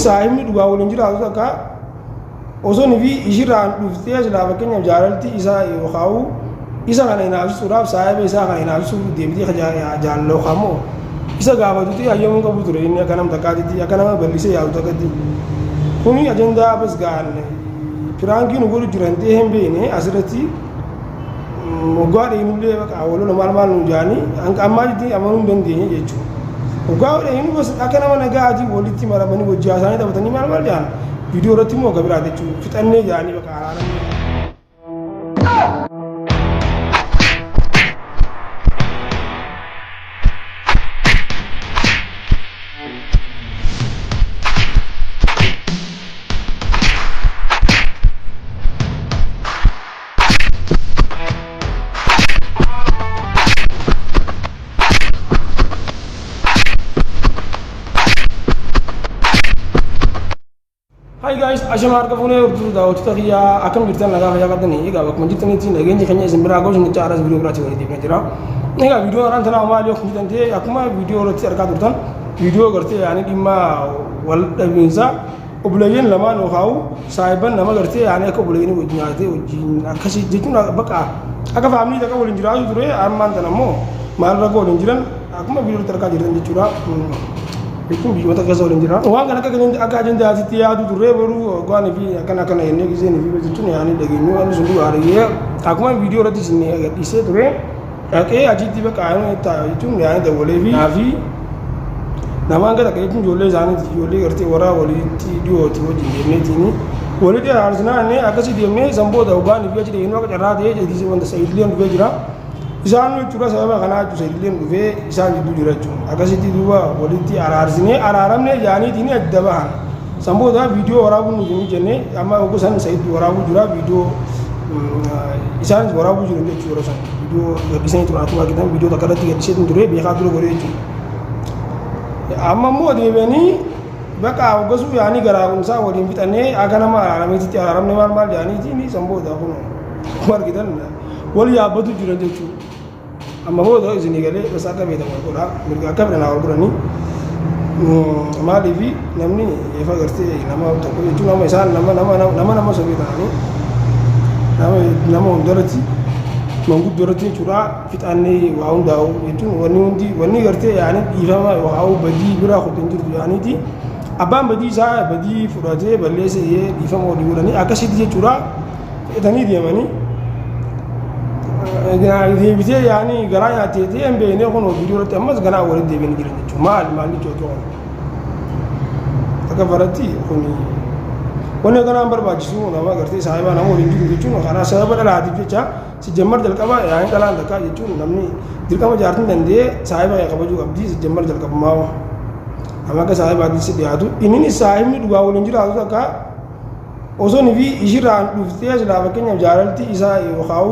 Saahibni dhugaa waliin jiraatu takka osoo fi ishirraan dhuftee silaa fakkeenyaaf jaalalti isaa yookaan isa kana hinaafsisuudhaaf saahiba isaa kana hinaafsisuuf deebitee jaalala yookaan immoo isa gaafatutti hayyamuu qabu ture inni akka nama takkaatitti akka nama bal'isee yaadu takkatti. Kuni ajandaa bas ga'an piraankii nu godhu jiran ta'ee hin beekne asirratti waggaa dheenullee baqa walola maal maal nu jaanii hanga ammaatti amanuu hin dandeenye jechuudha. Waggaa dheenu bas akka nama nagaatii walitti maramanii wajji haasaanii taphatanii maal maal jaan viidiyoo irratti immoo gabiraa jechuudha fixannee jaanii baqa araaramne. Hi guys, ashama harka fuunee hordoftoota daawwattoota kiyyaa akkam jirtan nagaa fayyaa qabdanii egaa bakkuma jirtanitti nageenyi keenya isin biraa gosa jecha haras viidiyoo biraatti walitti deemnee jira. Egaa viidiyoo haraan tanaa maal yoo jirtan ta'e akkuma viidiyoo irratti argaa turtan viidiyoo gartee yaani dhimma wal dhabiinsa obboleeyyan lamaan yookaan saahiban nama gartee yaani akka obboleeyyanii wajjin nyaatee wajjin akkasii jechuun bakka akka faamilii takka waliin jiraatu ture ammaan tana immoo maal rakkoo waliin jiran akkuma viidiyoo irratti argaa jirtan jechuudha. Jechuun biyyoota keessa waliin jira. Waan kana akka akka ajandaatitti yaadu turre boruu hoggaan fi akkana akkana jennee giseen fi jechuun yaani dhageenyu wanni sun dhugaa dhagee akkuma viidiyoo irratti isin gadhiisee ture dhaqee achitti bakka yaani jechuun yaani dawwalee fi fi namaan gara jechuun ijoollee isaaniiti ijoollee gartee warra walitti dhiyooti wajjin deemneetiin walitti araarsinaa inni akkasii deemnee san booda hoggaan fi achi dhageenyu akka carraa ta'ee jedhisi wanta sa'idilleen dhufee jira. Isaan jechuudha sababa kanaa jechuudha sa'idilleen dhufee isaan jidduu jira jechuudha. Akkasitti duuba walitti araarsinee araaramnee jaaniitiin adda bahan. San booda viidiyoo waraabuun nuti hin jenne amma oguu san sa'id waraabuu jira viidiyoo isaanis waraabuu jiru jechuudha yeroo san viidiyoo gadhiisanii turan akkuma argitan viidiyoo takka irratti gadhiisee ture beekaa dura godhee jechuudha. Amma immoo deebi'anii bakka hoggasuu yaanii garaagumsaa waliin fixannee akka nama araarameetitti araaramne maal maal jaaniitiin san booda kun akkuma argitan wal yaabbatu jiran jechuudha. Amma booda isinii galee bas akka beektan wal godhaa mirga akka fedhan haa wal godhanii. Maaliif namni ifa gartee nama tokko jechuun nama isaan nama nama nama nama sobee ta'anii nama nama hundarratti manguddoo irratti jechuudha fixannee waa hundaa'u jechuun wanni hundi wanni gartee yaani dhiifama yookaan badii biraa kutu hin jirtu yaaniiti. Abbaan badii isaa badii fudhatee balleessa dhiifama walii godhanii akkasitti jechuudha. Fudhatanii deemanii deebitee yaani garaa nyaatteetee hin beeknee kun viidiyoo irratti ammas ganaa walitti deebiin jiran jechuudha. Maal maal jechuudha kun? Akka baratti kun wanni akkanaa barbaachisu nama gartee saayibaa nama waliin jiru jechuun karaa sababa dhalaatiif jecha si jammar jalqaba yaani dhalaan takka jechuun namni dirqama jaartiin danda'ee saayiba kee kabajuu qabdi si jammar jalqabumaa nama akka saayibaatti si dhiyaatu inni saayibni dhugaa waliin jiraatu takka Osoo fi ishirraan dhuftee silaa fakkeenyaaf jaalalti isaa yookaan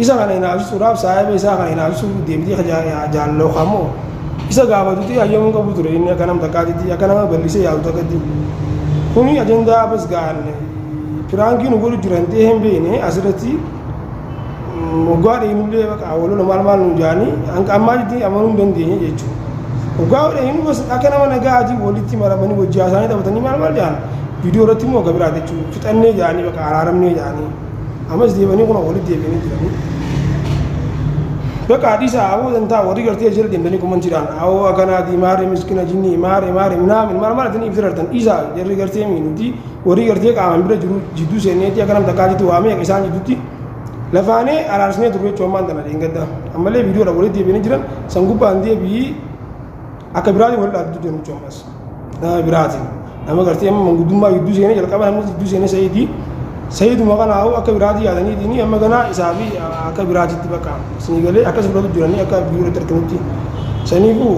isa kana hinaafsisuudhaaf saahiba isaa kana hinaafsisuuf deebitee jaalala yookaan immoo isa gaafatutti hayyamuu qabu ture inni akka nama takkaatitti akka nama bal'isee yaadu takkatti. Kuni ajandaa bas ga'an piraankii nu godhu jiran ta'ee hin beekne asirratti Waggaa dheenullee baqa walola maal maal nu jaanii hanga ammaatti amanuu hin dandeenye jechuudha. Waggaa dheenu bas akka nama nagaatii walitti maramanii wajji haasaanii taphatanii maal maal jaan viidiyoo irratti immoo gabiraa jechuudha. Fixannee jaanii baqa araaramnee jaanii ammas deebanii kun walitti deebi'anii jiranii. Baqa dhiisa aboo dantaa warri gartee jala deemtanii komantiidhaan awoo akkanaatii maaree miskina jinnii maaree maaree minaamin maal maal atanii ibsirartan dhiisa jarri gartee nuti warri gartee qaamaan bira jiru jidduu seenneetti akka nama takkaatitti waamee isaan jidduutti lafaanee araarsinee turre jechuun ammaan tana dheengadda ammallee viidiyoodha walitti deebi'anii jiran san gubbaan deebi'ii akka biraatiin wal dhaabdu jiran jechuun ammas nama biraatiin nama gartee amma manguddummaa gidduu seenee jalqaba namni gidduu seenee sa'iidii sa'iiduma kana ha'u akka biraatii yaadaniitiin amma ganaa isaa fi akka biraatitti bakka isinii galee akkas fudhatu jiranii akka viidiyoo irratti argamutti saniifuu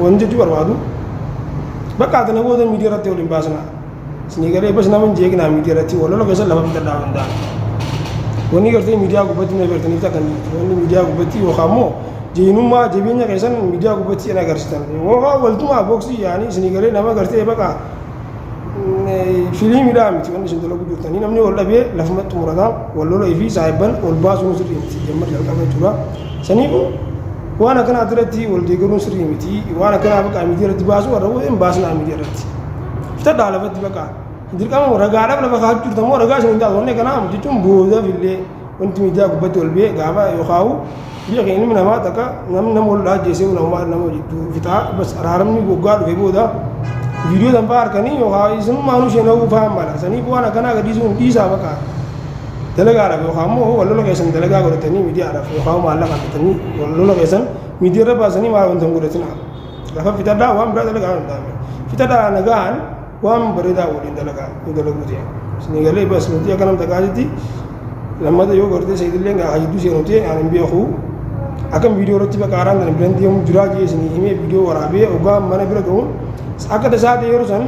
wanti jechuu barbaadu bakka ati namoota miidiyaa irratti waliin baasna isinii galee bas nama hin jeeqnaa miidiyaa irratti wal lola keessa lafa bitadhaa hundaa wanni gartee miidiyaa gubbatti na gartaniif takka hin jirtu wanni miidiyaa gubbatti yookaan immoo jeenummaa jabeenya keessan miidiyaa gubbatti hin agarsiisan yookaan waltumaa booksii yaanii isinii galee nama gartee bakka filiimidhaa miti wanni isin dalaguu jirtanii namni wal dhabee lafuma xumurataa wal lola fi saayibban ol baasuun sirrii miti jemmar jalqaba jechuudha saniifuu. Waan akkanaa irratti wal deeggaruun sirrii miti. Waan akkanaa baqa miidiyaa irratti baasu warra hin baasnaa miidiyaa irratti. Fitadhaa lafatti baqa. Dirqama ragaadhaaf lafa kaa'achuu jirtu ammoo ragaa isin hin taatu. Wanni akkanaa jechuun boodaaf illee wanti miidiyaa gubbatti ol ba'ee gaafa yookaan biyya keenya ilmi namaa takka namni nama wal ajjeesee nama nama jidduu fixaa bas araaramni waggaa dhufe booda viidiyoo san fa'aa harkanii yookaan isinummaanuu isheen fa'aa mala. Saniif waan akkanaa gadhiisuun dhiisaa baqa. Dalagaadhaaf yookaan immoo wal lola keessan dalagaa godhatanii miidiyaadhaaf yookaan maallaqa argatanii wal lola keessan miidiyaa irra baasanii maal wanta hin godhatina. Lafa fixadhaa waan biraa dalagaa hin danda'ame. Fixadhaa nagaan waan bareedaa waliin dalagaa yoo dalaguu ta'e. Isinii galee bas nuti akka namta gaariitti lammata yoo gartee sayidillee gaa jidduu seenu ta'e aan hin beeku. Akkam viidiyoo irratti baqaaraan kana biran deemu jiraa jee isinii himee viidiyoo waraabee ogaa mana bira ga'uun akka tasaa ta'e yeroo san.